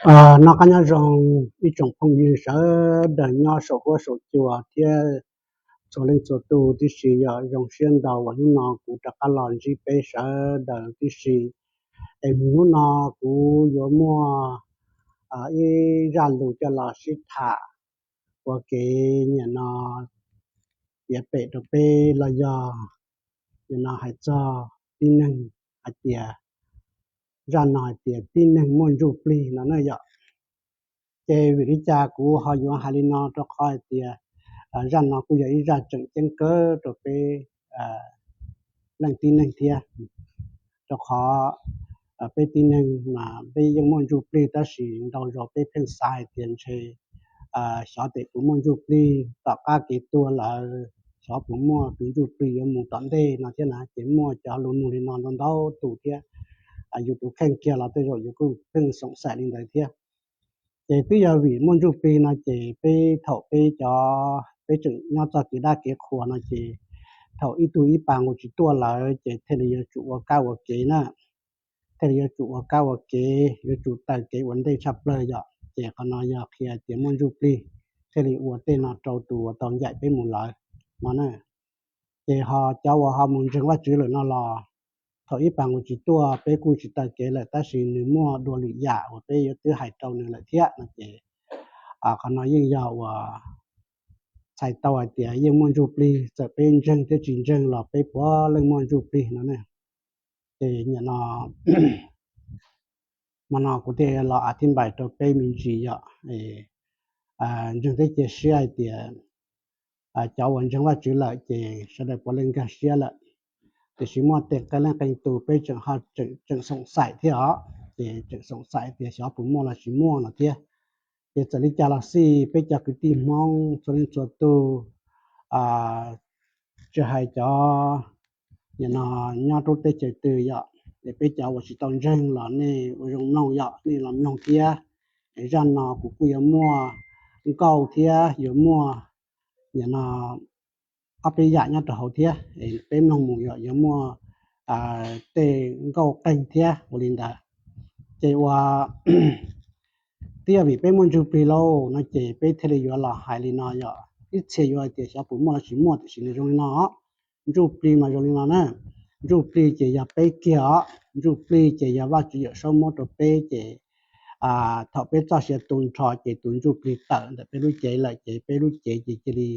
Noj qab nyob zoo ib tsoom phooj ywg sawv daws nyob saum huab saum cua thiab txhua leej txhua tus tib si. Yog zoo siab ntau uas hnub no kuv rov qab los ntsib peb sawv daws tib si. Es hnub no kuv yuav muaj ib zaj lus coj los sib tham ua kev nim no piav pem rau peb los yog nim no hais txog tib neeg hais tias, zaj no hais tias tib neeg muaj ntsuj plig no na yom. Ces vim li cas kuv ho yuav hais li no? Rau qhov hais tias zaj no kuj yog ib zaj tseem ceeb kawg rau peb leej tib neeg thiab. Rau qhov peb tib neeg mas peb yeej muaj ntsuj plig, tab sis ntau zaus peb pheej xav hais tias ntshe xyov tes puas muaj ntsuj plig, tom qab kev tuag lawm xyov puas muaj tus ntsuj plig yuav mus tom ntej no thiab na. Ces muaj cov lus nug li no ntau ntau tus thiab. Yus tus kheej kiag los tej zaum yus kuj pheej xoom xaim li ntawd thiab. Ces twb yog vim muaj ntsuj plig no ces peb thaum peb cov, peb tseem nyob txoj kev dab kev qhuas no ces thaum ib tug ib pas nqus tsis tuaj lawm ces thiaj li yuav tsum ua kab ua kev na. Thiaj li yuav tsum ua kab ua kev, yuav tsum taw kev ua ntej tshaj plaws yom. Ces qhov no yog qhia tias muaj ntsuj plig, thiaj li ua tej no rau tus uas tau ncaim peb mus lawm no na. Ces ho cov uas ho mus ntseeg Vajtswv lawm no los thaum ib pas nqus tsis tuaj peb kuj tsis taw kev lawm, tab sis nws muaj dua lwm yam uas peb yuav twb hais rau nws lawm thiab no ces qhov no yeej yog uas txhais tau hais tias yeej muaj ntsuj plig, txawm peb ntseeg thiab tsis ntseeg los peb puav leej muaj ntsuj plig no na. Ces nim no, hmo no kuv thiaj los a thib npais rau peb me ntsis yom. Ntseeg thiab cia siab hais tias cov uas ntseeg Vajtswv lawm ces sawv daws puav leej nkag siab lawm. Tiam sis muaj tej qee leej qee tus peb tseem ho tseem xoom xaim thiab os, ces tseem xoom xaim tias xyov puas muaj los tsis muaj no thiab. Ces txawm li cas los xij peb cov kwv tij Hmoob txhua leej txhua tus, tsis hais cov nim no nyob rau teb chaws twg yom, es peb cov uas tsis tau ntseeg los nej ua zoo mloog yom, nej los mloog thiab. Es zaj no kuv kuj yuav muaj nkauj thiab yuav muaj nim no ob peb yam nyob rau hauv thiab, es peb mloog mus yom yuav muaj tej nkauj qeeg thiab ua li ntawd. Ces ua twb yog vim peb muaj ntsuj plig lauj no ces peb thiaj li yuav los hais li no yom. Ib txhia yuav hais tias xyov puas muaj los tsis muaj, tiam sis nws zoo li no. Ntsuj plig mas zoo li no na. Ntsuj plig ces yog peb kiag os. Ntsuj plig ces yog Vajtswv Yawm Saub muab rau peb ces thaum peb txoj sia tu nrho ces tus ntsuj plig tawm ntawm peb lub cev lawm ces peb lub cev ces cia li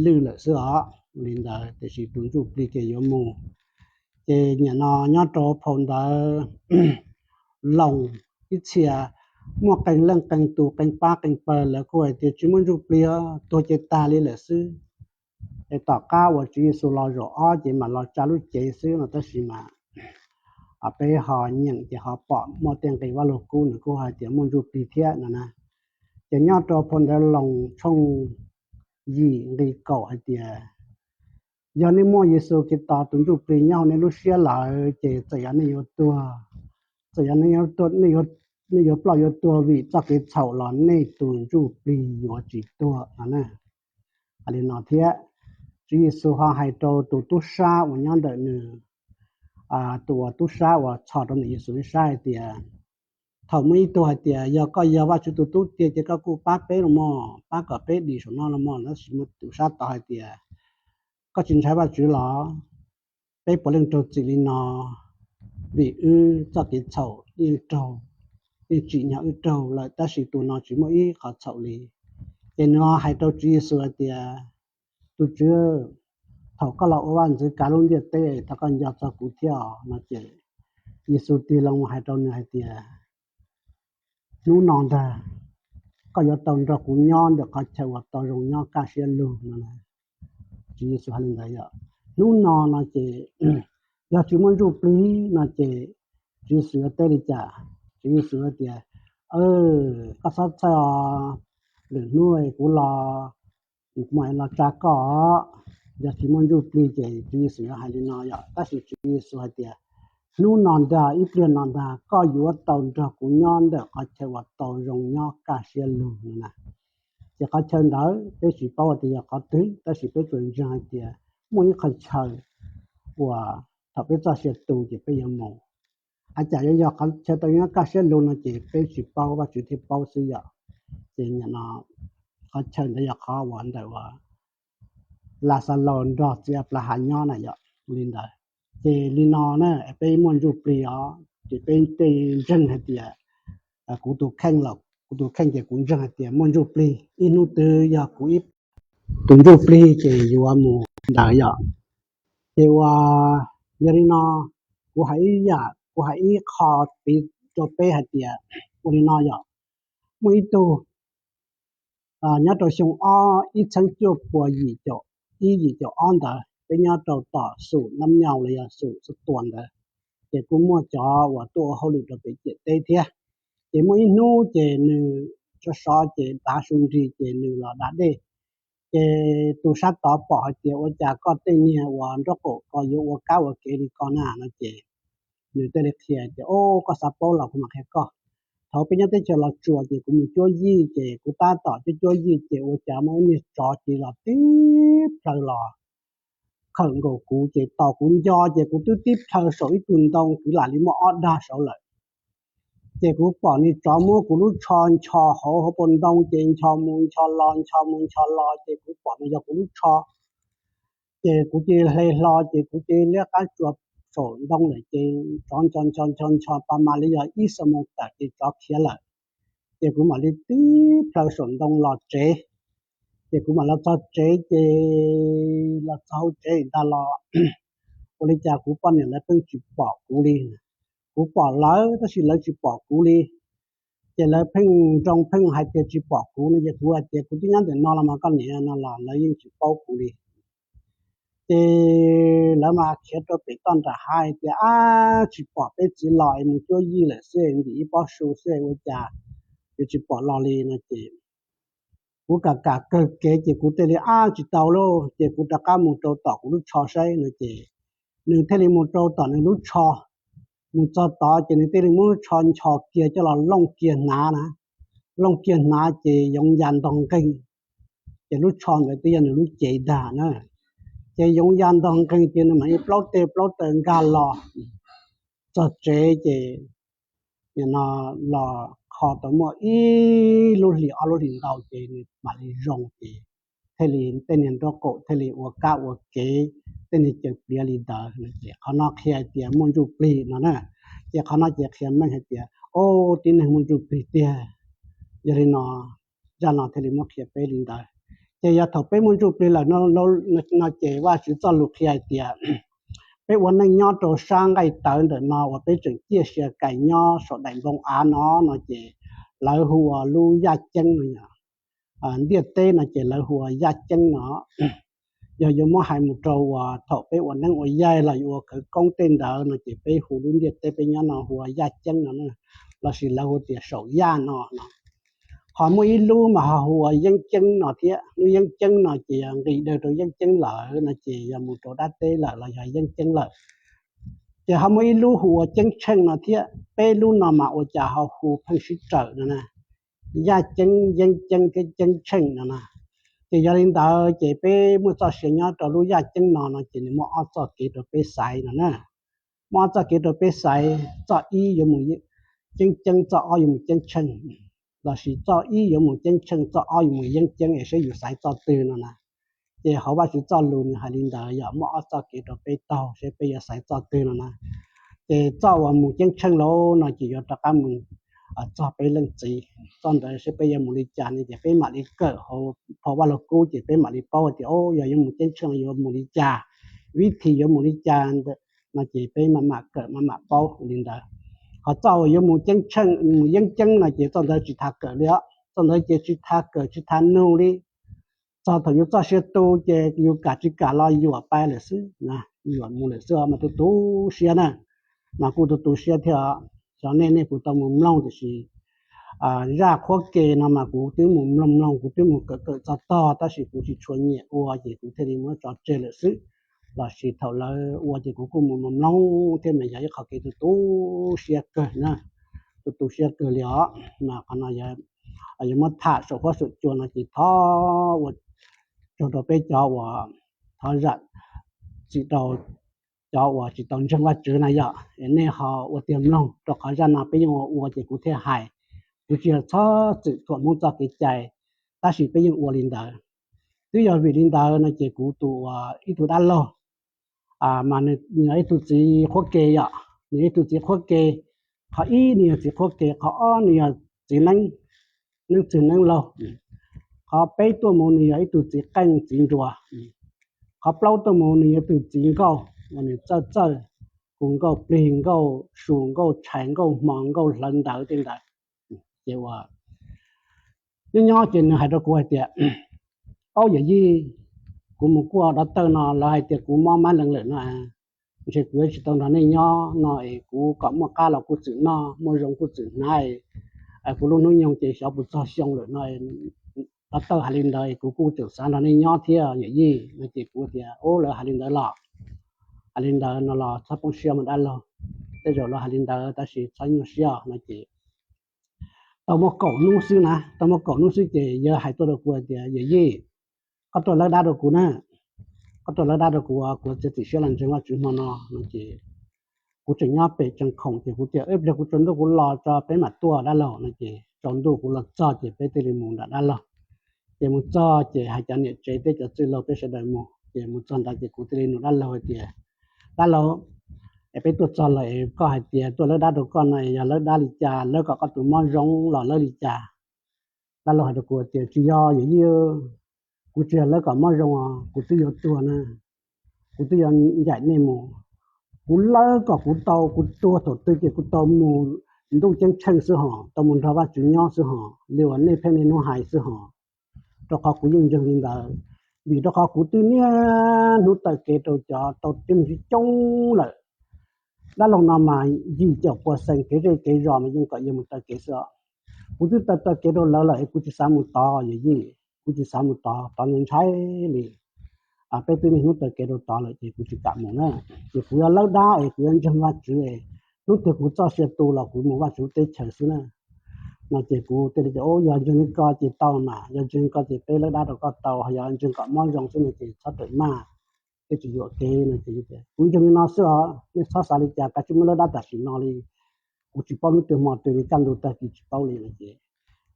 lwj lawm xwb os. Li ntawd tiam sis tus ntsuj plig ces yuav mus. Ces nim no nyob rau phau ntawv Loos ib txhia, muaj qee leej qee tus qee pab qee pawg lawv kuj hais tias tsis muaj ntsuj plig, tuag ces tag li lawm xwb. Es tom qab uas Tswv Yexus los zaum ob ces mam los tsa lub cev xwb no, tab sis mas peb ho nyeem ces ho pom muaj tej nqe Vaj Lug Kub nws kuj hais tias muaj ntsuj plig thiab no na. Ces nyob rau phau ntawv Loos tshooj yim nqe kaum hais tias, yog nej muaj Yexus Khetos tus ntsuj plig nyob hauv nej lub siab lawm ces txawm yog nej yuav tuag, txawm yog nej yuav ploj yuav tuag vim txoj kev txhaum los nej tus ntsuj plig yuav tsis tuag no na. Hais li no thiab, Tswv Yexus ho hais rau tus tub sab uas nyob ntawm nws, tus uas tub sab uas txhos rau ntawm Yexus ib sab hais tias, thaum muaj ib tug hais tias yog koj yog Vajtswv tus tub tiag ces koj kuj pab peb los mog, pab kom peb dim saum no los mog, tab sis muaj tus sab tod hais tias, koj tsis ntshai Vajtswv los? Peb puav leej raug txim li no vim wb txoj kev txhaum yeej raug, yeej tsim nyog wb raug lawm, tab sis tus no tsis muaj ib qhov txhaum li. Ces nws hais rau Tswv Yexus hais tias, tus Tswv, thaum koj los ua vaj ntxwv kav lub ntiaj teb, thov koj nco txog kuv thiab os no ces Yexus tig loo hais rau nws hais tias, hnub no ntag koj yuav tau nrog kuv nyob ntawm qhov chaw uas tau zoo nyob kaj siab lug no. Tswv Yexus hais li ntawd yom. Hnub no no ces yog tsis muaj ntsuj plig no ces Tswv Yexus yuav teb li cas? Tswv Yexus tias, koj txhob txhawj os, lwm hnub kuv los, kuv mam los tsa koj. Yog tsis muaj ntsuj plig ces Tswv Yexus yuav hais li no yom. Tab sis Tswv Yexus hais tias, hnub no ntag, ib pliag no ntag koj yuav tau nrog kuv nyob ntawm qhov chaw uas tau zoo nyob kaj siab lug no na. Ces qhov chaw ntawd peb tsis paub tias yog qhov twg, tab sis peb tsuas ntseeg hais tias muaj ib qhov chaw uas thaum peb txoj sia tu ces peb yuav mus. a cas yuav yog qhov chaw tau nyob kaj siab lug no ces peb tsis paub, Vajtswv thiaj paub xwb yom. Ces nim no qhov chaw ntawd yog qhov uas ntawm uas Laxalus nrog txiv Anplahas nyob na yom. Li ntawd ces li no na, peb muaj ntsuj plig os, ces peb tej ntseeg hais tias kuv tus kheej los kuv tus kheej ces kuv ntseeg hais tias muaj ntsuj plig, ib hnub twg yog kuv ib tus ntsuj plig ces yuav mus ntawd yom. Ces uas yog li no, kuv hais ib yam, kuv hais ib qho piv rau peb hais tias ua li no yom. Muaj ib tug nyob rau xyoo ob ib txheeb cuaj puas yim caum ib yim caum ob ntawd, peb nyob rau tom Xum Nab Nyaus los yog Xum Xub Tuas ntawd, ces kuj muaj cov uas tuaj ua hauj lwm rau pem ciam teb thiab. Ces muaj ib hnub ces nws sov sov ces dav su nrig ces nws los da dej. Ces tus sab tod pom hais tias ua cas koj tej niag uas nraub qaum ko yuav ua kab ua kev li ko na no ces nws thiaj li qhia tias, o, koj xav paub los kuv mam qhia koj. Thaum peb nyob teb chaws Los Tsuas ces kuv mus cuab yij ces kuv tab tom cuab cuab yij ces ua cas muaj ib niag tsov ci los tib plhaw los qhawm nkaus kuv ces tos kuv nco ces kuv twb tib plhaw saum ib tug ntoo kwv lam li muaj ob dag saud lawm. Ces kuv pom niag tsov muab kuv lub tsho nchos hauv hauv paus ntoo ces nchos mus nchos los nchos mus nchos los ces kuv pom no yog kuv lub tsho. Ces kuv cia li hle hlo ces kuv cia li liab qab tsuas saum ntoo lawm ces tsov nchos nchos nchos nchos pas mas li yog ib xuab moos tawm ces tsov khiav lawm. Ces kuv mam li tib plhaw saum ntoo los tsev. Ces kuv mam los txog tsev ces los txog hauv tsev ntag los ua li cas kuv poj niam lawv pheej tsis pom kuv li. Kuv pom lawv tab sis lawv tsis pom kuv li. Ces lawv pheej nroo pheej hais tias tsis pom kuv no ces kuv hais tias kuv twb nyob ntawm no los mas koj niam no los lawv yeej tsis paub kuv li. Ces lawv mas khiav rau pem toj nram hav tias, ab, tsis pom peb txiv los es mus cuab yij lawm xwb, ntim ib pob su xwb ua cas yuav tsis pom los li no ces kuv kam kam kawg kev ces kuv thiaj li, ab, tsis tau lauj ces kuv rov qab mus rau tom kuv lub tsho saib no ces nws thiaj li mus rau tom nws lub tsho. Mus txog tod ces nws thiaj li muab lub tsho nchos kiag coj los looj kiag hnav na, looj kiag hnav ces yoov ya ntog nqeeg. Ces lub tsho ntawd twb yog nws lub cev ntag na. Ces yoov ya ntog nqeeg ces nws mam li plaub teg plaub taw nkag los txog tsev ces nim no los kho tau muaj ib lub hlis ob lub hlis ntau ces nws mam li zoo ces thiaj li tej niag nraub qaum thiaj li ua kab ua kev, tej niag caws pliav li ntawd no ces qhov no qhia hais tias muaj ntsuj plig no na. Ces qhov no ces qhia meej hais tias, o, tib neeg muaj ntsuj plig tiag. Yog li no zaj no thiaj li muab qhia peb li ntawd. Ces yog thaum peb muaj ntsuj plig lawm no ces Vajtswv txoj lus qhia hais tias peb ua neej nyob rau sab nqaij tawv ntawm no uas peb tseem ciaj sia kais nyob saum daim npoo av no no ces lawv hu ua lub yaj ceeb no. Ntiaj teb no ces lawv hu ua yaj ceeb no. Yog yuav muab hais mus rau uas thaum peb ua neeb ua yaig los yuav ua khawv koob tej ntawd no ces peb hu lub ntiaj teb peb nyob no hu ua yaj ceeb no, lossis lawv hu tias saum yaj no no. Ho muaj ib lub mas ho hu ua yeeb ceeb no thiab. Lub yeeb ceeb no ces yog nqis dawg rau yeeb ceeb lawm no ces yog mus rau dab teb lawm los yog yeeb ceeb lawm. Ces ho muaj ib lub hu ua ceeb tsheej no thiab. Peb lub no mas ua cas ho hu pheej sib rawm no na, yaj ceeb, yeeb ceeb thiab ceeb tsheej no na. Ces yog li ntawd ces peb muaj txoj sia nyob rau lub yaj ceeb no no ces nws muaj ob txoj kev rau peb xaiv no na. Muaj ob txoj kev rau peb xaiv, txoj ib yuav mus ceeb ceeb, txoj ob yuav mus ceeb tsheej, lossis txoj ib yuav mus ceeb tsheej, txoj ob yuav mus yeeb ceeb es seb yus xaiv txoj twg no na. Ces hauv Vajtswv txoj lus nws hais li ntawd yog muaj ob txoj kev rau peb taug seb peb yuav xaiv txoj twg no na. Ces txoj uas mus ceeb tsheej lauj no ces yuav rov qab mus txog peb leej txiv. Txoj ntawd seb peb yuav mus li cas no ces peb mam li kawm hauv phau Vaj Lug Kub ces peb mam li paub tias, o, yog yuav mus ceeb tsheej yuav mus li cas, vib thim yuav mus li cas no ces peb mam mam kawm mam mam paub li ntawd. Ho txoj uas yuav mus ceeb tsheej, mus yeeb ceeb no ces txoj ntawd tsis tas kawm li os. Txoj ntawd ces tsis tas kawm tsis tas nug li. Txog thaum yus txoj sia tu ces yus kam tsis kam los yuam pais lawm xwb, yuam mus lawm xwb mas tu tu siab na. Mas kuj tu tu siab thiab. Xyov nej, nej puas tau mus mloog tiam sis zaj qhuab ke no mas kuv twb mus mloog mloog, kuv twb mus kawm kawm txog tog tab sis kuv tsis tshua nyiam ua ces kuv thiaj li muab tso tseg lawm xwb. Lossis thaum lawv ua ces kuv kuj mus mloog mloog thiab mas yog ib qho kev tu tu siab kawg na, tu tu siab kawg li os. Mas qhov no yuav muab tham saum huab saum cua no ces thov ua tsaug rau peb cov uas thov zam txim rau cov uas tsis tau ntseeg Vajtswv na yom, nej ho ua tiag mloog, rau qhov zaj no peb yeej ua ua ces kuv thiaj hais. Kuv tsis yog txhob txwm thuam Hmoob txoj kev cai, tab sis peb yeej ua li ntawd. Twb yog vim li ntawd no ces kuv tus uas ib tug dab laug, mas nws yog ib tug txiv qhuab ke yom, nws yog ib tug txiv qhuab ke. Qhov ib, nws yog txiv qhuab ke. Qhov ob, nws yog txiv neeb, neeb txwg neeb laug. Qhov peb tuaj mus, nws yog ib tug txiv qeej txiv nruas. Qhov plaub tuaj mus, nws yog tus txiv nkauj uas nws txawj txawj, hu nkauj plig, nkauj su, nkauj tshais, nkauj hmo, nkauj hlawv ntawv tej ntawd. Ces uas nyob nyob ces nws hais rau kuv hais tias, Aub yawm yij, kuv mus kuaj dov tawj no lawv hais tias kuv mob mab lees lawm no, ntshe kuv yuav tsis tau nrog nej nyob no es kuv kom muaj qab los kuj txwm noj, muaj zoo kuj txwm hnav, kuv lub hnub nyoog ces xyov puas txog xyoo lawm no. Dov tawj hais li ntawd es kuv kuj tseem xav nrog nej nyob thiab yawm yij no. Ces kuv tias, Ub, lawv hais li ntawd los? Hais li ntawd no los txhob poob siab mas dab laug, tej zaum lawv hais li ntawd tab sis txhob nyuaj siab no. Ces tau muaj kaum hnub xwb na, tau muaj kaum hnub xwb ces yawg hais tuaj rau kuv tias, Yawm yij, koj tuaj lawb dab rau kuv na, koj tuaj lawb dab rau kuv, kuv txiav txim siab los ntseeg Vajtswv hmo no no. Ces kuv tseem nyob pem tseem khoom ces kuv tias, Ib pliag kuv tsaus ntuj kuv los tso peb mam tuaj dab laug no. Ces tsaus ntuj kuv los txog ces peb thiaj li mus nram dab laug. Ces mus txog ces hais cov niam tsev thiab cov txwj laug peb sawv daws mus. Ces mus txog ntawd ces kuv thiaj li nug dab laug hais tias, Dab laug, es peb tuaj txog lawm es koj hais tias tuaj lawb dab rau koj no es yog lawb dab li cas, lawb kom koj tus mob zoo los lawb li cas? Dab laug hais rau kuv tias, Tsis yog yawm yij, kuv tsis yog lawb kom mob zoo os, kuv twb yuav tuag na, kuv twb yuav ncaim nej mus. Kuv lawb kom kuv tau, kuv tuag thaum twg ces kuv tau mus ntuj ceeb tsheej xwb hos, tau mus nrog Vajtswv nyob xwb hos, li uas nej pheej niaj hnub hais xwb hos. Rau qhov kuv yeej ntseeg li ntawd, vim rau qhov kuv twb niaj hnub taw kev rau cov tau tib neeg coob coob lawm. Dab laug no mas yim caum puas xees kev zej kev zos mas yeej kom yawg mus taw kev xwb os. Kuv twb taw taw kev rau lawv lawm es kuv tsis xav mus tod yawm yij, kuv tsis xav mus tod, tod ntshai ntshai li. Peb twb niaj hnub taw kev rau tod lawm ces kuv tsis kam mus na. Ces kuv yuav lawb dab es kuv yuav ntseeg Vajtswv es hnub twg kuv txoj sia tu los kuv mus Vajtswv teb chaws xwb na. No ces kuv thiaj li tias, Yog ntseeg li ko ces tau mas, yog ntseeg li ko ces peb lawb dab rau koj tau, yog ntseeg kom mob zoo xwb no ces txhob rawm maj, thiaj tsis yuam kev no. Ces kuv ntseeg li no xwb os, nej txhob xav li cas, kav tsij muab lawb dab tam sim no li. Kuv tsis paub hnub twg hmo twg li, kaj ntug tag kis tsis paub li no. Ces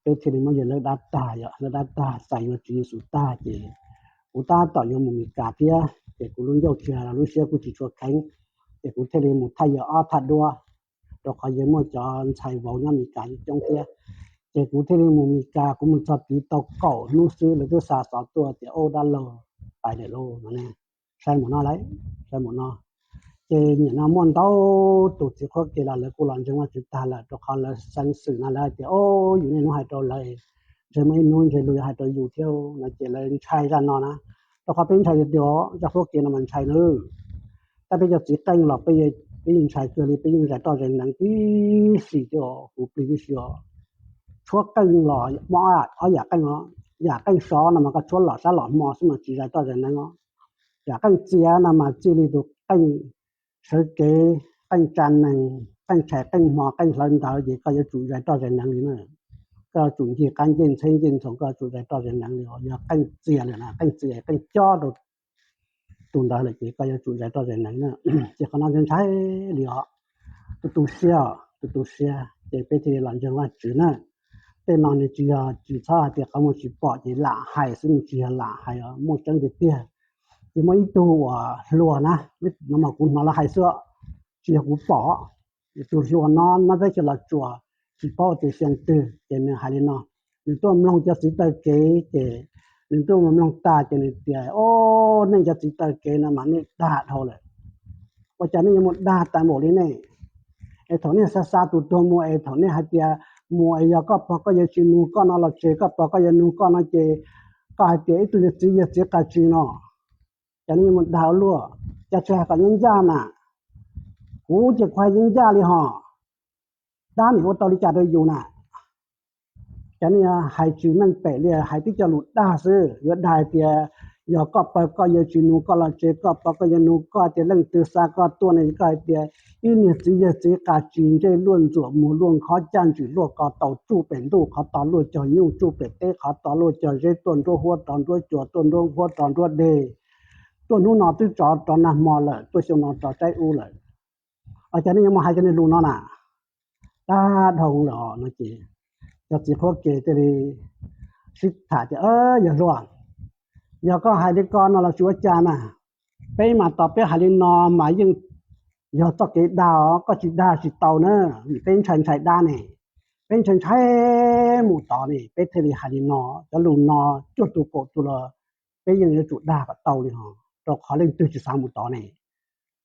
peb thiaj li muab yawg lawb dab tag, yog lawb dab tag, txais yuav tswv Yexus tag ces kuv tab tom yuav mus Mes Kas thiab ces kuv lub ncauj tsis hais, lub siab kuj tsis tshua kheev. Ces kuv thiaj li mus thaj yawg ob thaj duab, rau qhov yawg muaj cov ntxhais vauv nyob Mes Kas coob thiab. Ces kuv thiaj li mus Mes Kas, kuv mus txog tid tau kaum hnub xwb lawv twb xa xov tuaj tias, Ub, dab laug pais lawm lauj no. Saib mus no lauj, saib mus no. Ces nim no muaj ntau tus txiv qhuab ke los lawv kuj los ntseeg Vajtswv tag lawm, rau qhov lawv xeev xwm no lawv hais tias, Ob, yus niaj hnub hais rau lawv, ntshe muaj ib hnub ntshe luag yuav hais rau yus thiab no. Ces lawv ntshai zaj no na, rau qhov peb ntshai tiag tiag, zaj qhuab ke no mas ntshai nawb. Tab peb cov txiv qeej los peb yeej ntshai kawg li, peb yeej zais roj zais neev tib si thiab, huv plig tib si os. Tshuab qeej los muaj ob yam qeej os. Yam qeej sov no mas koj tshuab lom sab lom hmo xwb mas tsis zais roj zais neev os. Yam qeej txias no mas txij li tus qeej sawv kev, qeej tsa nees, qeej tshais qeej hmo, qeej hlawv ntawv ces koj yuav tsum zais roj zais neev li na. Koj yuav tsum ncig qab ncej ntxheb ncej ntxhoov, koj yuav tsum zais roj zais neev li os. Yog qeej txias lawm na, qeej txias qeej cob rau tus ntawd lawm ces koj yuav tsum zais roj zais neev na. Ces qhov no ntshai ntshai li os. Tu tu siab, tu tu siab ces peb thiaj li los ntseeg Vajtswv na. Tej no nws tsis yog, tsis txhob hais tias qhov muag tsis pom ces lam hais xwb, nws tsis yog lam hais os, muaj tseeb tiag tiag. Ces muaj ib tug uas hluas na, no mas kuv hnov lawv hais xwb, tsis yog kuv pom. Tus hluas no nyob teb chaws Los Tsuas, tsis paub tias xyoo twg, ces nws hais li no, nws tuaj mloog cov txiv taw kev ces nws tuaj mus mloog tag ces nws tias, Ob, nej cov txiv taw kev no mas nej dag dhau lawm. Ua cas nej yuav mus dag tag npaum li nej? Es thaum nej xa xa tus tuag mus es thaum nej hais tias mus es yog koj pog koj yawg tsis nug koj no los tseg, koj pog koj yawg nug koj no ces koj hais tias ib tug niag txiv yawg txiv qas tsis no, cas nej yuav mus dag ua luaj? Cas tsis hais kom nyob ncaj na? Kuv ces kuv hais nyob ncaj li hos. Dab nim ua tau li cas rau yus na? Cas nej hais tsis meej pem li, hais tib co lus dag xwb. Yuav dag hais tias yog koj pog koj yawg tsis nug koj los tseg, koj pog koj yawg nug koj tias leej twg xa koj tuaj ne, koj hais tias ib niag txiv yawg txiv qas tsis, ntsej luaj ntxuam muag luaj nkhob, caj ntswm luaj ko taus, tsuj pem ntuj qhov to luaj cog nyuj, tsuj pem teb qhov to luaj cog zeb, tuaj nruab huab rov nruab cua, tuaj nruab huab rov nruab deg, tuaj hnub no twb tso rau nag hmo lawm, tuaj xyoo no tso tsaib ub lawm. Ua cas nej yuav mus hais cov niag lus no na? Dab dhau lawm no ces cov txiv qhuab ke thiaj li sib tham tias, Yawg hluas, yog koj hais li ko no los tsis ua cas na. Peb mas tos peb hais li no mas yeej yog txoj kev dag os, koj tsis dag tsis tau na. Peb ntshai ntshai dab ne, peb ntshai ntshai mus tod ne, peb thiaj li hais li no. Cov lus no cuag tus kaum tus los peb yeej yuav tsum dag kom tau li ho, rau qhov leej twg tsis xav mus tod ne.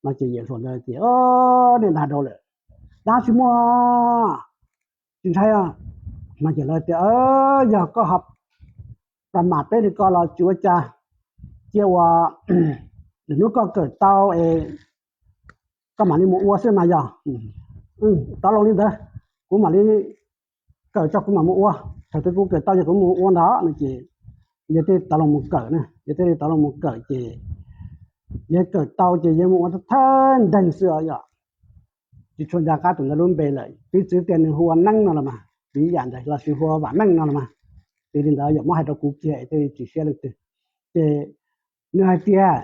No ces yawm hluas ntawd tias, Nej dag dhau lawm, dab tsis muaj, tsis ntshai. No ces lawv tias, Yog koj ho pab mam peb li ko los tsis ua cas, cia ua lwm hnub koj kawm tau es koj mam li mus ua xwb mas yog. Tov los li ntawd, kuv mam li kawm tso kuv mam mus ua. Thaum twg kuv kawm tau ces kuv mus ua ntawd no ces yawg thiaj tov los mus kawm na, yawg thiaj li tov los mus kawm ces yawg kawm tau ces yawg mus ua thawj nteeg xwb os yom. Tsis tshua nco qab tus ntawd lub npe lawm, piv txwv tias nws hu ua Neeb no los mas, piv yam ntawd los sis hu ua Vam Meej no los mas, piv li ntawd yog muab hais rau kuv kiag es thiaj li tsis siab leej twg. Ces nws hais tias,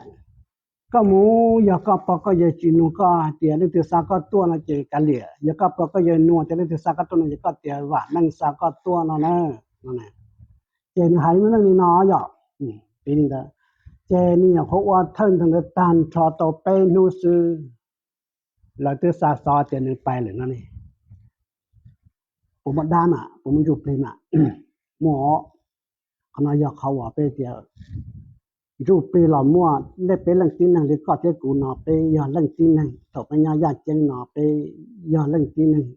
Koj mus, yog koj pog koj yawg tsis nug koj hais tias leej twg xa koj tuaj no ces kav liam, yog koj pog koj yawg nug tias leej twg xa koj tuaj no ces koj tias Vam Meej xa koj tuaj no na. Ces nws hais lub neej li no yom, piv li ntawd. Ces nws nyuam qhuav ua thawj nteeg ntawd tag nrho tau peb hnub xwb, lawv twb xa xov tias nws pais lawm no ne. Puas muaj dab mas, puas muaj ntsuj plig mas? Muaj. Qhov no yog qhov uas peb tias ntsuj plig los muaj, nej peb leej tib neeg li koj thiab kuv no peb yog leej tib neeg, thaum peb nyob yaj ceeb no peb yog leej tib neeg,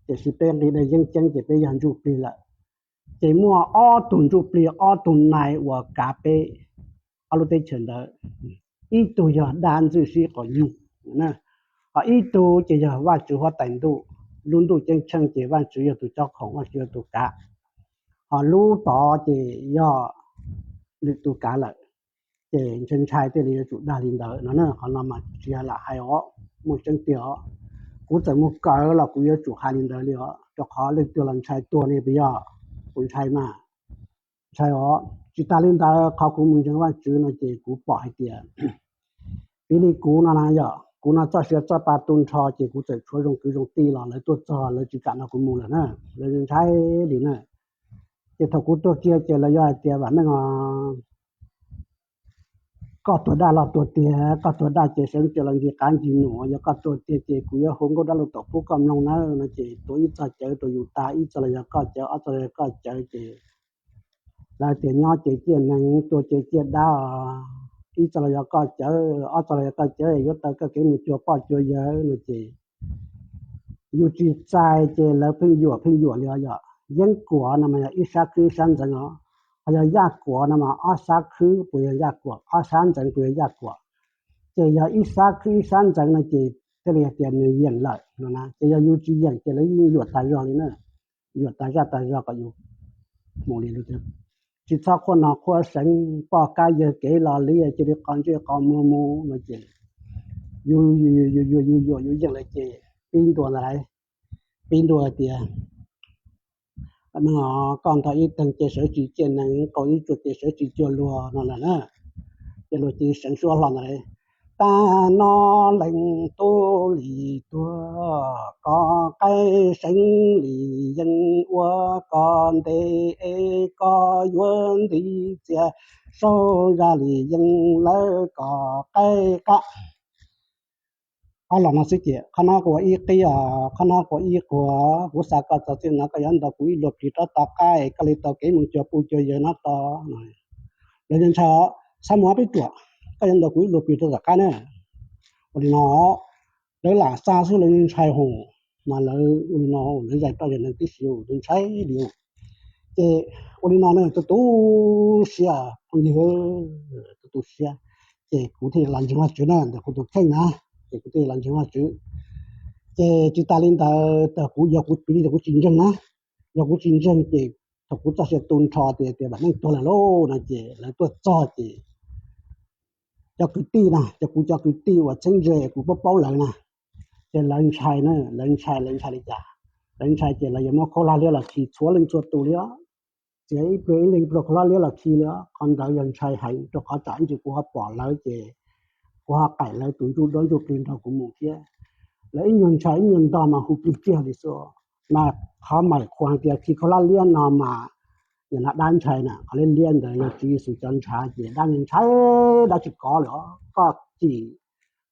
tiam sis peb nqis dej yeeb ceeb ces peb yog ntsuj plig lawm. Ces muaj ob tug ntsuj plig ob tug nai uas kav peb ob lub teb chaws ntawd. Ib tug yog dab ntxwj sib quas nyuj, ho ib tug ces yog Vajtswv huab tais ntuj, lub ntuj ceeb tsheej ces Vajtswv yog tus cob qhoom, Vajtswv yog tus kav. Ho lub tod ces yog lwm tus kav lawm. Ces ntshai ntshai thiaj li yuav tsum dag li ntawd no na. Qhov no mas tsis yog lam hais os, muaj tseeb tiag os. Kuv txawm mus kawm los kuv yuav tsum hais li ntawd li os, rau qhov leej twg los ntshai tuag li puas yog? Kuv ntshai mas, ntshai os. Tsis tas li ntawd, qhov kuv mus ntseeg Vajtswv no ces kuv pom hais tias piv li kuv no na yom, kuv no txoj sia txoj pa tu nrho ces kuv txawm tshuav zoo kwv zoo tij los lawv tuaj txog lawv tsis kam nrog kuv mus lawm na, lawv ntshai li na. Ces thaum kuv tuag kiag ces lawv yuav hais tias Vam Meej os, koj tuag daj los tuag tiag, koj tuag daj ces sawv ntsees los ncig qab ncig num, yog koj tuag tiag ces kuv yuav hu nkauj dab laug tom pub koj mloog nawb no ces tuav ib txog cawv rau yus tag, ib txog los yog koj cawv, ob txog los yog koj cawv ces lawv tias nyob ces ciaj neeg, tuag ces ciaj dab os. Ib txog los yog koj cawv, ob txog los yog koj cawv, yuav taw koj kev mus cuag poj cuag yawg no ces yus tsis txais ces lawv pheej yuam pheej yuam li os yom. Yeeb kuam no mas yog ib sab khwb ib sab ntxeev os, ho yog yaj kuam no mas ob sab khwb puas yog yaj kuam, ob sab ntxeev puas yog yaj kuam. Ces yog ib sab khwb ib sab ntxeev no ces thiaj li hais tias nws yeem lawm no na. Ces yog yus tsis yeem ces lawv yeej yuam tas zog li na, yuam tas zaj tas zog kom yus mus li lawm. Tsis txhob qhuaj no qhuaj seev, poj kab yawg kev los liab cia li qos ntsej qos muag mus no ces yus yuam yus yeem lawm ces pib ntua ntag lauj, pib ntua tias koj nrog ib teeg ces sawv tsis ciaj neeg, qaug ib tsuag ces sawv tsis cuag luag no lawm na. Ces luag cia li seev suab hlo ntag lauj. Tag no leej tub li tuag, koj qaib seev li yeej ua koj ntev es koj yuav nti txias saud zaj li yeej lawv koj qaib qab. Ob los no xwb ces qhov no kuv ua ib qib os, qhov no kuv ua ib qub, kuv xa koj txog txij no koj yuav ntaus kuv ib luag plig rov tom qab es koj li tau kev mus cuag poj cuag yawg no tod. Lawv ntshai os, xa mus ob peb ruam, koj yuav ntaus kuv ib luag plig rov tom qab na. Ua li no lawv lam xa xwb lawv ntshai hoom, mas lawv ua li no lawv zais roj zais nees tib si lawv ntshai li. Ces ua li no na, tu tu siab phooj ywg, tu tu siab. Ces kuv thiaj los ntseeg Vajtswv na, ntawm kuv tus kheej na, ces kuv thiaj los ntseeg Vajtswv. Ces tsis tas li ntawd, kuv yog kuv piv li yog kuv tsis ntseeg na, yog kuv tsis ntseeg ces thaum kuv txoj sia tu nrho tias tias Vam Meej tuag lawm lauj no ces lawv tuaj txog ces cov kwv tij na, cov kuv cov kwv tij uas txheeb ze kuv paub paub lawv na, ces lawv ntshai na, lawv ntshai, lawv ntshai li cas? Lawv ntshai ces lawv yuav muab khaub lag liab los khi txhua leej txhua tus li os. txiav ib pluag ib leeg ib pluag khaub hlab liab los khi li. Qhov ntawd yog ntshai heev, rau qhov tam sim ntsis kuv ho pom lawv ces kuv ho qaim lawv tus ntsuj duab ntsuj plig nrog kuv mus thiab. Lawv ib nyuag ntshai ib nyuag ntog mas hu plig pliag li xwb. Mas qhov maim qhuas hais tias khi khaub hlab liab no mas, yog no dab ntshai na, qhov liab liab ntawd yog Tswv Yexus cov ntshav ces dab ntshai, dab tsis kov lawm. Koj cim,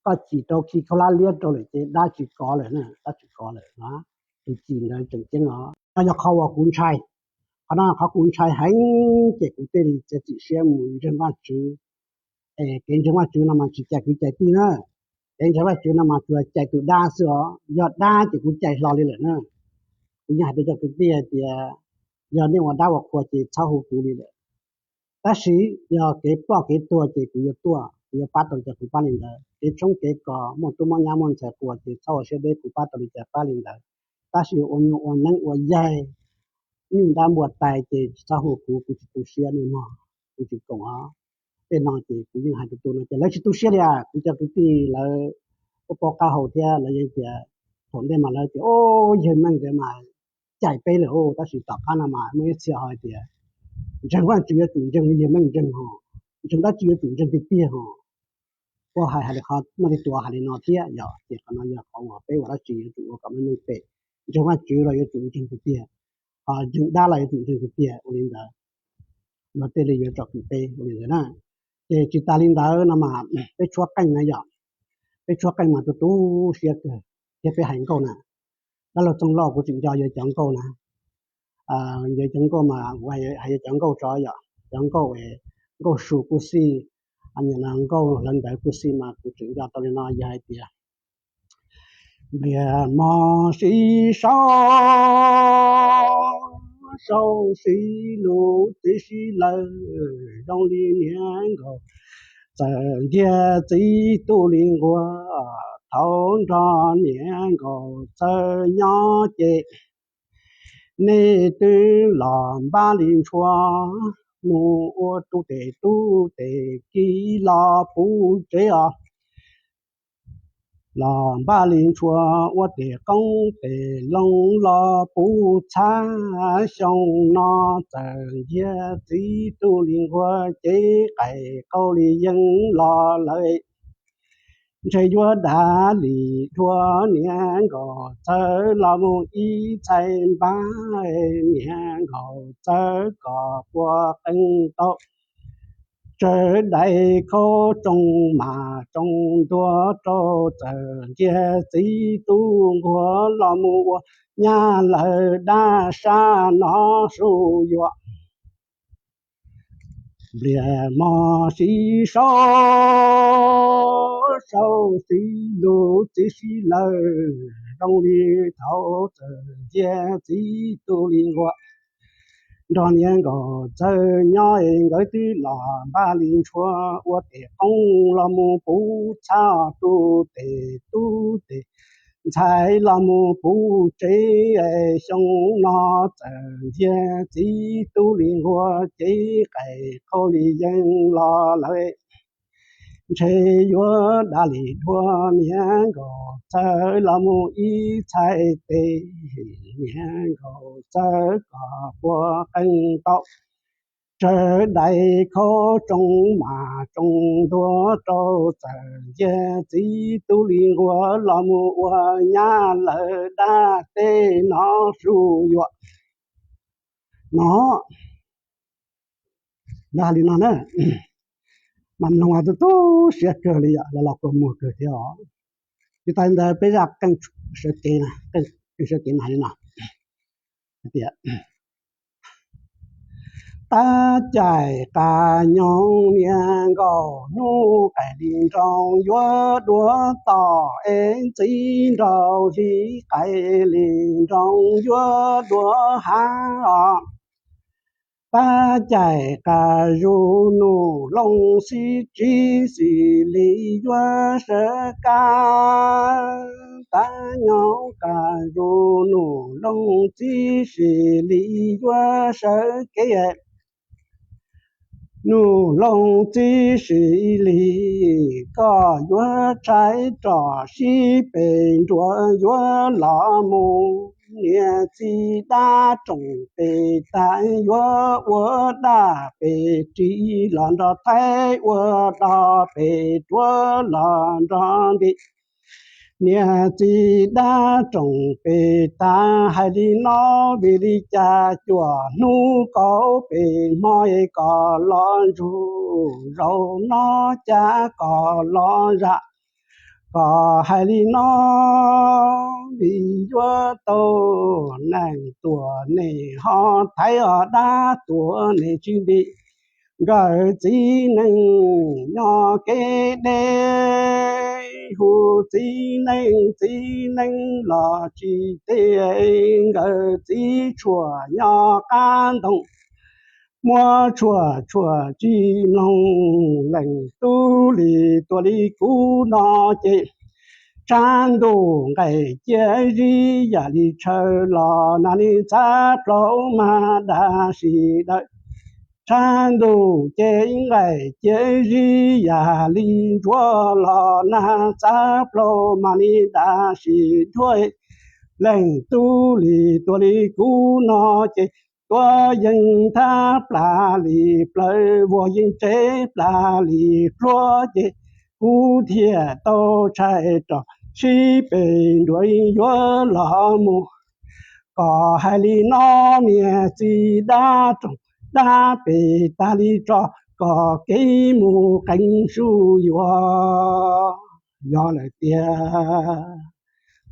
koj cim rau khi khaub hlab liab rau lawm ces dab tsis kov lawm na, dab tsis kov lawm no. Tus cim ntawd tseem ceeb os. No yog qhov uas kuv ntshai, qhov no qhov kuv ntshai heev ces kuv thiaj li txiav txim siab mus ntseeg Vajtswv. Es kev ntseeg Vajtswv no mas tsis cais kwv cais tij na, kev ntseeg Vajtswv no mas tsuas cais tus dab xwb os. Yog dab ces kuv cais hlo li lawm na. Kuv yeej hais rau cov kwv tij hais tias, yog nej ua dab ua qhua ces txhob hu kuv li lawm. Tab sis yog kev ploj kev tuag ces kuv yuav tuaj, kuv yuav pab tau li cas kuv pab li ntawd. Kev tshoob kev kos, muaj tub muaj nyab muaj ntxhais quas ces txhob ua siab deb, kuv pab tau li cas pab li ntawd. Tab sis ua nyuag ua neeb ua yaig, nyuj ntab npua tais ces txhob hu kuv, kuv tsis tu siab nawb mog, kuv tsis koom os. Tej no ces kuv yeej hais tus tus no ces lawv tsis tu siab li. Kuv cov kwv tij lawv kuj paub qab hau thiab, lawv yeej tias thaum ntej mas lawv tias, o, yawg Meej ntawd mas cais peb lawm os. Tab sis tom qab no mas muaj ib txhia ho hais tias, ntseeg Vajtswv yuav tsum ntseeg li yawg Meej ntseeg hos, ntseeg dab tsi yuav tsum ntseeg tiag tiag hos. Kuj hais hais li qhov muaj tej tus hais li no thiab yom. Ces qhov no yog qhov uas peb ua dab tsi yuav tsum ua kom meej meej pem, ntseeg Vajtswv los yuav tsum ntseeg tiag tiag, ho ntseeg dab los yuav tsum ntseeg tiag tiag. Ua li ntawd luag tej li yuav tsom kwm peb ua li ntawd na. Ces tsis tas li ntawd no mas peb tshuab qeej na yom, peb tshuab qeej mas tu tu siab kawg thiab peb hais nkauj na. Dab laug Txooj Lauj kuv tseem nco yog cov nkauj na, yog cov nkauj mas kuv hais yog cov nkauj tso yom, cov nkauj, nkauj su kuj xij, nkauj hlawv ntawv kuj xij mas kuv tseem nco tau li no yog hais tias, npliag mos sib sau, sau sib lus txiv sib lawv, zoo li niam nkaus txawm ntiag txiv tub li nquag, thaum nrog niam nkaus txawj nyob ces nej twb los npab li ntshua, mus ua tub tes tub tes kiv los puv tsev os. Los npaj li ntshua ua tes qoob tes loo los puv txhab, xyoo no txawm ntiag txiv tub li nquag, cev qais qau li yeeb los lawm. Ntshe yuav dav li dhuav niam nkaus txawv los mus ib txhais npab, niam nkaus txawv kom puas qee tau. Tsawv dais khaub tsoo mas tsoo ntua rau, txawm ntiag txiv tub nquag los mus ua nyab lawm dab sab no su yuam. Npliag mos sib sau, sau sib lus txiv sib lawv, zoo li thaum txawm ntiag txiv tub li nquag, nrog niam nkaus txawj nyob, nkawd twb los npaj li ntshua ua tes qoob los mus puv txhab, tub tes tub tes ntxhais los mus puv tsev. Xyoo no txawm ntiag txiv tub li nquag, cev qais qau li yeeb los lawm. Ntshe yuav dav li dhuav niam nkaus txawv los mus ib txhais tes, niam nkaus txawv kom puas qee tau. Tsawv dais khaub tsoo mas tsoo ntua rau, txawm ntiag txiv tub li nquag los mus ua nyab lawm dab teb no su yuam. No, nws hais li no na, mas mloog tu tu siab kawg li yom, los los kua muag kawg thiab os. Tsis tas li ntawd peb zaj qeej sawv kev, qeej sawv kev mas hais li no tias, tab caij qas nyoog niam nkaus hnub qaij li nroo yuav dua tom, es ntxiv nraug hli qaij li nroo yuav dua hav os. Tab caij qas zus nus looj xib tsib xis li yuav sawv kab, tab nyoog qas zus nus looj xib xis li yuav sawv kev. Nus looj xib xis li koj yuav tshaib rom sib pes nruas yuav los mus Niag txiv dab roog pem tag yuav ua dab pem ris los nrog Thaib ua dog pem ruav los nrog nti. Niag txiv dab roog pem tag hais li no, vim li cas cuaj hnub kaum peb hmo es koj los ntsug, zaum no cas koj los zam. Koj hais li no, vim yuav tau neeg tuag nej ho thaiv os, dab tuag nej tsis nti. Nkawd txiv neej nyob kev deb, hu txiv neej txiv neej los tsis teb. Nkawd txiv tshuaj nyob qab ntoo, muab tshuaj tshuaj tsis mloog. Leej tub li tuag li kuv no ces, tshav ntuj nqaij ciaj zib yam li tshaw los nag li txav plaub mas dab sim dawm. Tshav ntuj ces nqaij ciaj zib yam li ntsuav los nag txav plaub mas li dab sim dhuav. Leej tub li tuag li kuv no ces, tuav yeeb thab plas li plawv, vuag yeeb tsev plas li plhuav ces, kuv thiaj tau tshais rau sib pem nruab yuav los mus. Koj hais li no, niag txiv dab roog dab pem tag li tso, koj kev mus qee sub yuav. Yog lawm tiag,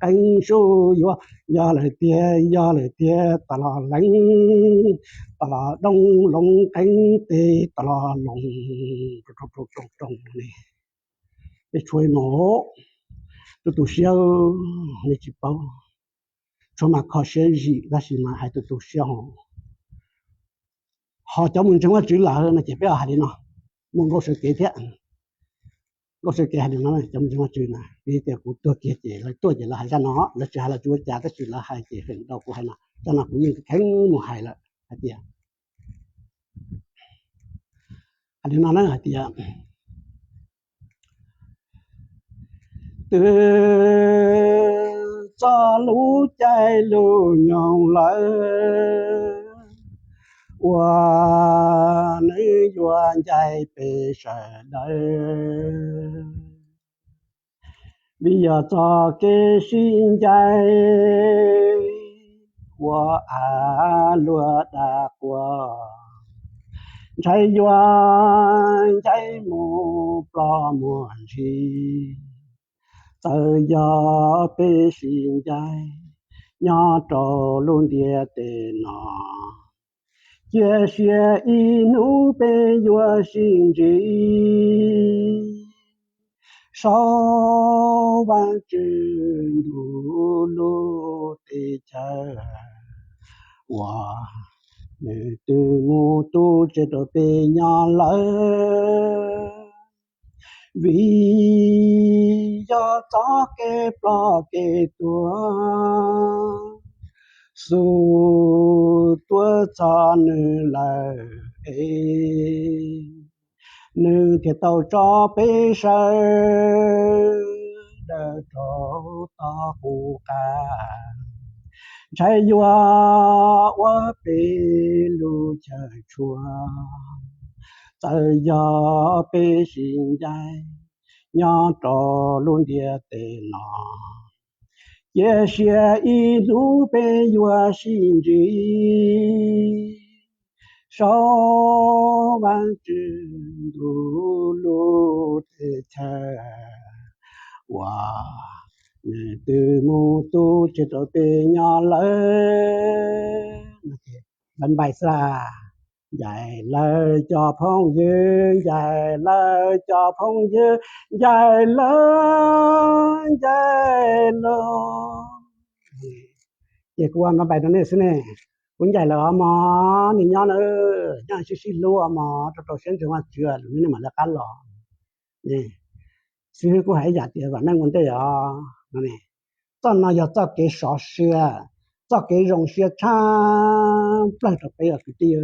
qee sub yuav. Yog lawm tiag, yog lawm tiag, tas los leeb, tas los doo loov qeeb tes tas los loov. Roo roo roo roo ne, peb tshuav no, tus tu siab, nej tsis paub, tshuav mas kho siab zim tab sis mas hais tus tu siab ho. Ho cov mus ntseeg Vajtswv lawm no ces peb hais li no, muaj nkauj sawv kev thiab. Nkauj sawv kev hais li no, cov mus ntseeg Vajtswv na, vim tias kuv tuag kiag ces lawv tuaj ces lawv hais zaj no, lawv tsis hais los tsis ua cas tab sis lawv hais ces feem ntau kuv hais no, zaj no kuv yeej kheev mus hais lawm hais tias, hais li no na hais tias, twb txog lub caij lub nyoog lawm uas nws yuav ncaim peb sawv daws. Vim yog txoj kev sib ncaim ua av luag dab quas, ntshai yuav ncaim mus ploj muag ntshis. Txawm yog peb sib ncaim nyob rau lub ntiaj teb no, cia siab ib hnub peb yuav sib ntsib saum Vajtswv ntuj lub teb chaws uas nws twb mus tu tseg rau peb nyob lawm. Vim yog txoj kev ploj kev tuag, xub tuav txog nws lawm es nws thiaj tau tso peb sawv daws rau toj qub qab. Ntshai yuav ua peb lub chaw tshua, txawm yog peb sib ncaim nyob rau lub ntiaj teb no, cia siab ib hnub peb yuav sib ntsib saum Vajtswv ntuj lub teb chaws uas nws twb mus tu tseg rau peb nyob lawm. Npaj npaj xwb, ncaim lawm cov phooj ywg, ncaim lawm cov phooj ywg, ncaim lawm, ncaim lawm. Ces kuv ua npaj npaj rau nej xwb ne. Kuv ncaim lawm os mog, nej nyob na, nyob sib sib hlub os mog, rau rau siab ntseeg Vajtswv lwm hnub nej mam li qab los. Xib hwb kuj hais ib yam tias vam meej ua ntej os no. Txoj no yog txoj kev sov siab, txoj kev zoo siab tshaj plaws rau peb os kwv tij.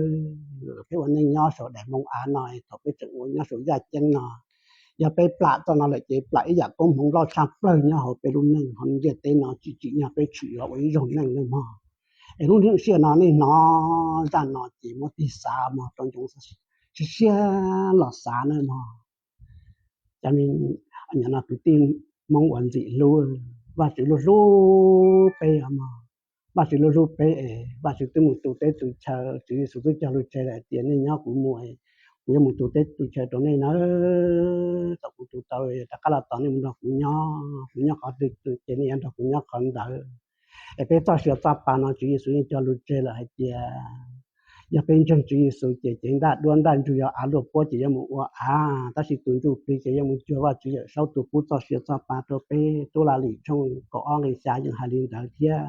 Peb ua neej nyob saum daim Hmoob Av no, thaum peb tseem ua nyob saum yaj ceeb no, Yog peb plam txoj no lawm ces plam ib yam koob hmoov loj tshaj plaws nyob hauv peb lub neej hauv ntiaj teb no tsis tsim nyog peb tshwm los ua ib zaug neej nawb mog. Es lub neej siab no nej hnov no ces muab tig xav mog rau ncov siab siab los xav nawb mog. Cov me nyuam no kwv tij Hmoob uas ntxim hlub, Vajtswv hlub hlub peb os mog. Vajtswv hlub hlub peb es Vajtswv twb mus tu teb tu chaw, Tswv Yexus twb cog lus tseg lawm hais tias nej nyob kuv mus, kuv yuav mus tu teb tu chaw rau nej nawb. Thaum kuv tu tau rov qab los tos nej mus nrog kuv nyob, kuv nyob qhov twg ces nej yuav nrog kuv nyob qhov ntawd. Es peb txoj sia txoj pa no Tswv Yexus yeej cog lus tseg lawm hais tias yog peb ntseeg Tswv Yexus ces cev ntaj duab ntaj ntsug yog av luaj puab ces yuav mus ua av, tab sis tus ntsuj plig ces yuav mus cuag Vajtswv Yawmsaub tus pub txoj sia txoj pa rau peb. Tub Lam Lim tshooj kaum ob nqe xya yeej hais li ntawd thiab.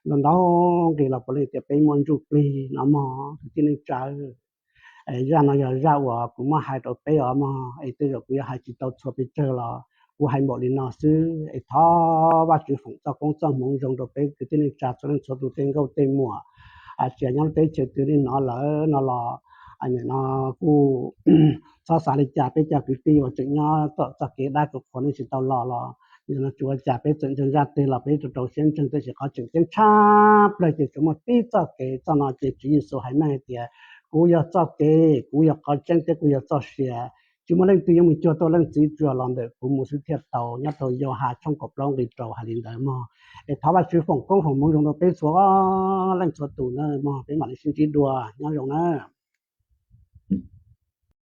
Ntau ntau nqe los puav leej tias peb muaj ntsuj plig no mog kwv tij neej tsa. Zaj no yog zaj uas kuv muab hais rau peb os mog, es tej zaum kuv yuav hais tsis tau txhua pes tsawg los kuv hais npaum li no xwb. Es thov Vajtswv foom txoj koob txoj hmoov zoo rau peb kwv tij neej tsa txhua leej txhua tus tej nkauj tej muam, tsis hais nyob lub teb chaws twg nej hnov lawm no los, no kuj txhob xav li cas, peb cov kwv tij uas tseem nyob tom txoj kev dab qhuas nej tsis tau los los, no tsis ua cas, peb txawm ntseeg zaj twg los peb rau rau siab ntseeg, tab sis qhov tseem ceeb tshaj plaws ces tsuas muaj tib txoj kev. Txoj no ces Tswv Yexus hais meej hais tias kuv yog txoj kev, kuv yog qhov tseeb thiab kuv yog txoj sia. Tsis muaj leej twg yuav mus cuag tau Leej Txiv tsuas los ntawm kuv mus xwb thiaj tau. Nyob rau Yauhas tshooj kaum plaub nqe rau hais li ntawd mog. Es thov Vajtswv foom koob foom hmoov zoo rau peb txhua leej txhua tus nawb mog. Peb mam li sib ntsib dua, nyob zoo na.